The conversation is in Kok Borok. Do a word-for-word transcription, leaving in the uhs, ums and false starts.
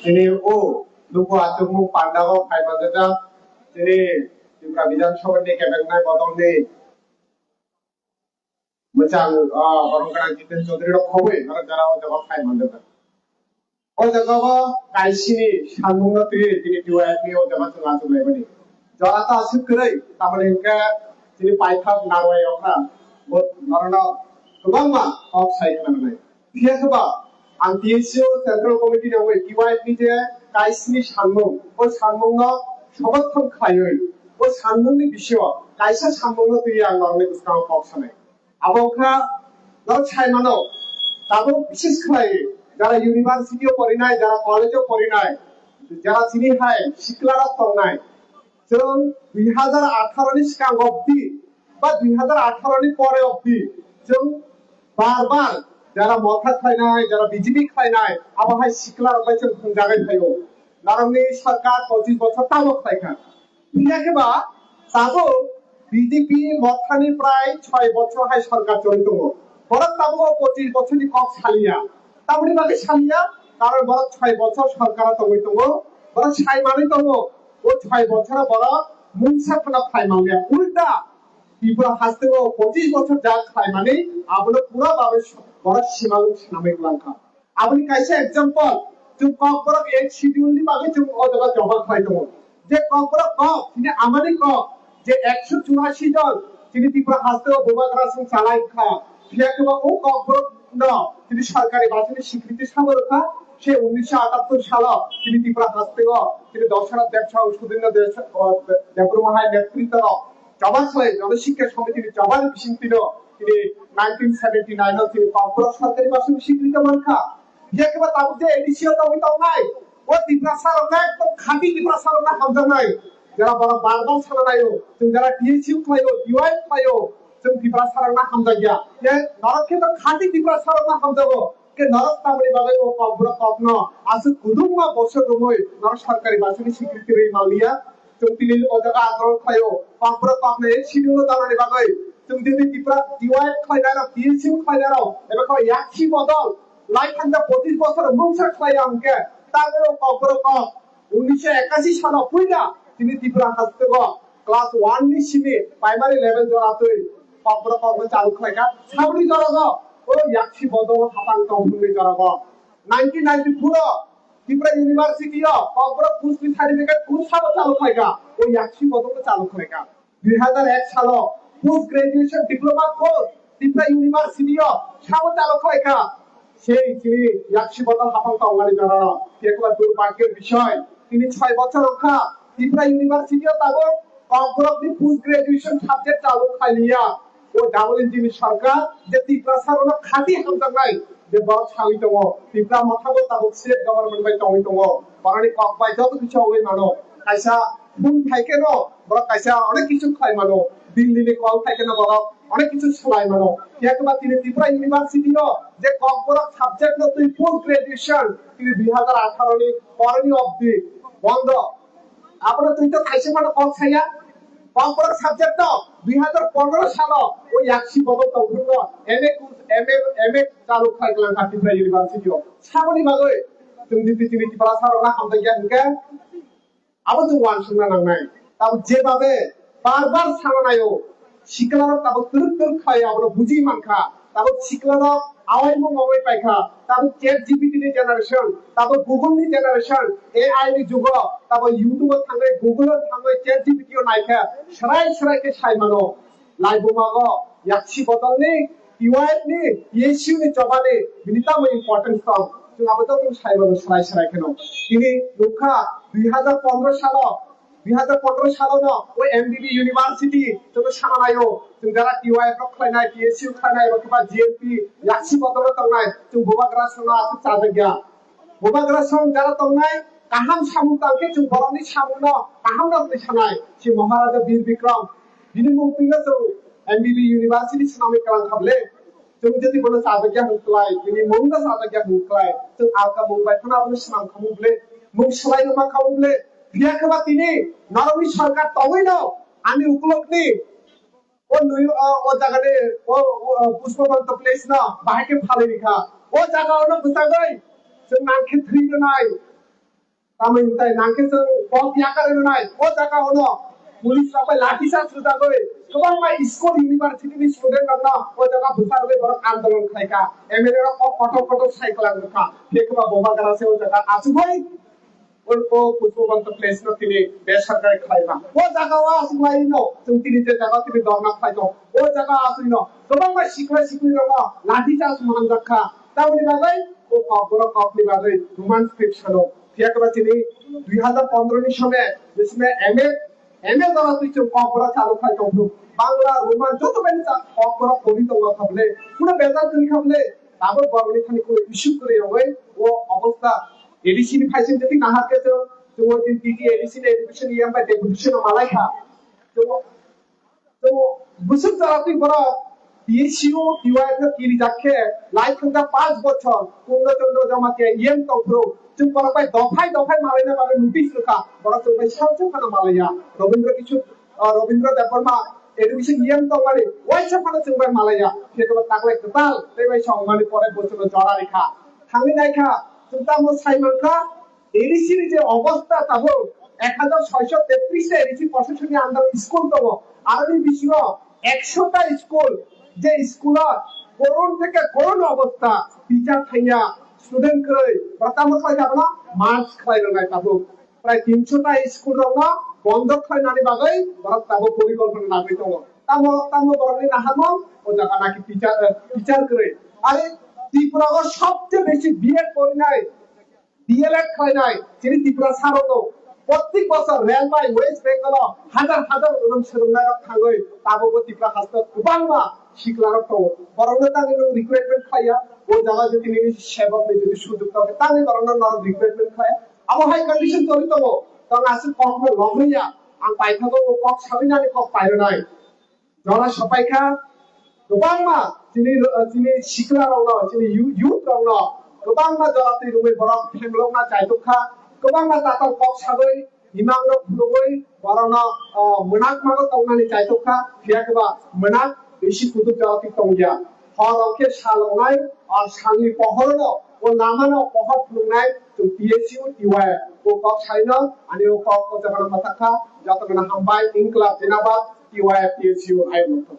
Chini o luku achukmung pandao phai manjak chini Tripura Bidhan Sabha ni kebeknai bodol ni mwchang, ah, borok gwnang Jiten Chaudhary rok khobwi norok jora o jaga phai manjak. O jaga o kaisini samung no twi chini T Y F ni o jaga chwng achuk lai mani. Jora ta aswk kwrwi, tamoni hwnkhe chini paithak narwai okra bo norok no kwbangma kok sai khna nai. Phiya khe ba ang T S U Central Committee ni wngwi T Y F ni je kaisini sanmung, o sanmung no somothon khlaiwi o sanmung ni bisingo kaisa sanmung no twiwi ang norok ni bwskango kok sanai. Abo wngkha norok sai mano, tabuk bises khlai jara university o porinai, jara college o porinai, jara chini hai sikla rok tongnai, chwng dui hazar atharo ni swkang obdi ba dui hazar atharo ni pore obdi chwng bar bar jara Motha khlainai, jara B J P khlainai, abo hai sikla rok bai chwng thwngjagwi phaio. Norokni sarkar pochis bochor tamo khlaikha. Phiya khe ba tabuk B J P Mothani prai choi bochor hai sarkar choli tongo. Borok tabuk o pochis bochorni kok saliya. Tamoni bagwi saliya, karon borok choi bochor sarkaro tongwi tongo. Borok sai manwi tongo. O choi bochoro borok mungsa phano khai manliya. Ulta Tripura hasteo pochis bochor jak khlaimani abono pura babe borok simalwng swnamwi kwlangkha. Aboni kaisa example, chwng Kokborok eighth schedule ni bagwi chwng o jaga choba khlai tongo. Je Kokborok kok, chini amani kok, je ekso churashi jon chini Tripura hasteo bubagra song chalai kha. Phiya khe ba o Kokborok no chini sarkari bhasani sikriti sabo rwkha. Se unnisho atattor salo chini Tripura hasteo chini Dasarath Debbarma Sudinno Deb-, Debbarma hai netritto rok choba khlai, Jana Sikha Samiti ni choba ni bising tino tini nineteen seventy nine o tini Kokborok sarkari bhasani sikriti mankha. Phiya khe ba tabuk je A D C o tongwi tongnai, o Tiprasa rok ekdom khati Tiprasa rok na hamjaknai. Jara borok bar bar sana naio, chwng jara T S U khlaio, T Y F khlaio, chwng Tiprasa rok na hamjakya. Ye norok khe to khati Tiprasa rok na hamjago. Khe norok tamoni bagwi o Kokborok kokno aswk kwbangma bosor romwi norok sarkari bhasani sikriti rwi manliya. Chwng tini o jaga andolon khlaio, Kokborok kokno eighth schedule no dalani bagwi. Chwng tini Tipra T Y F khlainai rok, T S U khlainai rok, eba khe yakchi bodol lai thangkha pochis bosor mungsa khlai ya hwnkhe, tabuk o Kokborok kok unnisho ekashi salo puila tini Tripura hasteo class one ni simi primary level jora twi Kokborok kokno chalu khlaikha. Saboni jora o, o yakchi bodol hapang tongmungni jora o. Nineteen ninety-four o Tripura University o Kokborok course ni certificate course sabo chalu khlaikha, o yakchi bodol chalu khlaikha. Dui hazar ek salo post graduation diploma course Tripura University o sabo chalu khlaikha. Sei chini yakchi bodol hapang tongmani jora o. Phiya khe ba durbhagyor bishoy, tini choi bochor wngkha Tripura University o tabuk Kokborok ni post graduation subject chalu khlailiya. O double engine ni sarkar je Tiprasa rokno khati hamjaknai je borok sawi tongo. Tipra Motha bo tabuk state government bai tongwi tongo. Borokni kok bai joto kisa wngwi mano. Kaisa phone phai khe no borok kaisa onek kichu khlai mano. Delhi ni call phai khe no borok onek kichu swlai mano. Phiya khe ba tini Tripura University o je Kokborok subject no twi post graduation tini dui hazar atharo ni poroni obdi bondo. Abono twi to kaisa mano kok saya. Kokborok subject no dui hazar pondro salo o yakchi bodol tongphuru no M A course, M A, M A chalu khlai klang kha Tripura University o. Saboni bagwi chwng tini tini Tiprasa rok na hamjakya hwnkhe abo chwng uansukna nangnai. Tabuk jebabe bar bar sana naio, siklarok tabuk twrwk twrwk khlai abono bujui mankha. Tabuk siklarok awaimung mongwi paikha. Tabuk Chat G P T ni generation, tabuk Google ni generation, A I ni jugo, tabuk YouTube o thangwi, Google o thangwi, Chat G P T o naikhe, srai srai khe sai mano. Laibumago yakchi bodolni, T Y F ni, T S U ni chobani bini tamo importance tong. Chwng abo joto sai mano srai srai kheno. Tini nukha dui hazar pondro salo, dui hazar pondro salo no o M B B University joto sana naio. Chwng jara T Y F rok khlainai, T S U khlainai, eba khe ba G N P yakchi bodolo tongnai. Chwng bubagra songno aswk chajakya. Bubagra song jara tongnai, kaham samung tangkhe chwng borokni samungno kaham rokni sanai. Si Maharaja Bir Bikram, bini mung twino chwng M B B University swnamwi kwlang kha bwle. Chwng jodi bono chajakya hwn klai, bini mungno chajakya hwn klai, chwng alka mung bai phano abono swnam khamu bwle, mung swlai rwma khamu bwle. Phiya khe ba tini norokni sarkar tongwino ani ukulukni o nui, o, o jaga de, o, o, Pushpa Banta place no bahai khe phalai rikha. O jaga ono bwsagwi chwng nang khe thwi rwnai. Tamoni tai nangkhe chwng kok yakarwi rwnai. O jaga ono police rok bai lathi charge rwjagwi kwbangma school university ni student rokno o jaga bwcharwi borok andolon khlaikha. M L A rok kok kotor kotor sai kwlang rwkha. Phiya khe ba bobagra se o jaga achugwi o, o Pushpabanta place no tini besarkari khlaima. O jaga o achuk lai no chwng tini je jaga tini dhorna khlai tong. O jaga achuk no kwbangma sikla sikli rokno lathi charge manjak kha. Tamoni bagwi o kokborok kokni bagwi Roman script sano. Phiya khe ba tini dui hazar pondro ni sone bisme M A, M A jora twi chwng kokborok chalu khai tong phuru. Bangla, Roman joto bai cha kokborok pori tongo kha bwle. Kuno bejal kwrwi kha bwle. Tabuk borokni thani kuno issue kwrwi rogwi o obostha A D C ni phaising jodi nahar khe chwng, chwng o din T T A D C ni education E M bai deputation o malai kha. Chwng o To bwswk jora twi borok T S U, T Y F no kirijak khe lai thangkha panch bochor Purno Chandra Jamatia E M tongphuru. Chwng borok bai dophai dophai malaina bagwi notice rwkha. Borok chwng bai salsa phano malaiya. Rabindra Kishore, ah, Rabindra Debbarma education E M tongmani waisa phano chwng bai malaiya. Phiya khe bo taklai kwtal tei bai songmani pore bo chwngno jora rikha. Thangwi naikha, chwng tamo sai mankha, A D C ni je obostha tabuk ek hajar soisho tetris ta A D C proshasoni under school tongo, aroni bisingo ekshota school, je school o koron theke koron obostha, teacher thaiya, student kwrwi, borok tamo khlai kha bono merge khlai rwnai tabuk. Prai tinshota school rokno bondo khlainani bagwi borok tabuk porikolpona nagwi tongo. Tamo, tamo borokni naharmung o jaga naki teacher, eh, teacher kwrwi. Are Tripura o sobse besi B Ed porinai D L Ed khlainai chini Tiprasa rokno prottek bosor rail bai West Bengal o hajar hajar rok swrwngnai rok thangwi tabukbo Tipra haste kwbangma sikla rok tongo. Borokno tangwi nwng recruitment khlaiya, o jaga jodi nini sebok ni jodi sujok tongkhe tangwi borokno norok recruitment khlaiya. Abo hai condition tongwi tongo, tong aswk kokno logriya, ang paithago o kok sawi nani kok pairwnai. Jora sopaikha, kwbangma chini, chini sikla rokno, chini yu-, youth rokno kwbangma jora twi rwui borok phenglokna chaitok kha, kwbangma tatal kok sagwi, imang rok phunugwi borokno, ah, mwnak mago tongnani chaitok kha, phiya khe ba mwnak bisi kutuk jora twi tongya. Hor rok khe sal wngnai, ah, salni pohor no, o lama no pohor phunuknai, chwng T S U, T Y F, o kok saino, ani o kok o jaga no mwthak kha, joto no hambai, Inklab Zindabad, T Y F, T S U, ayuk no.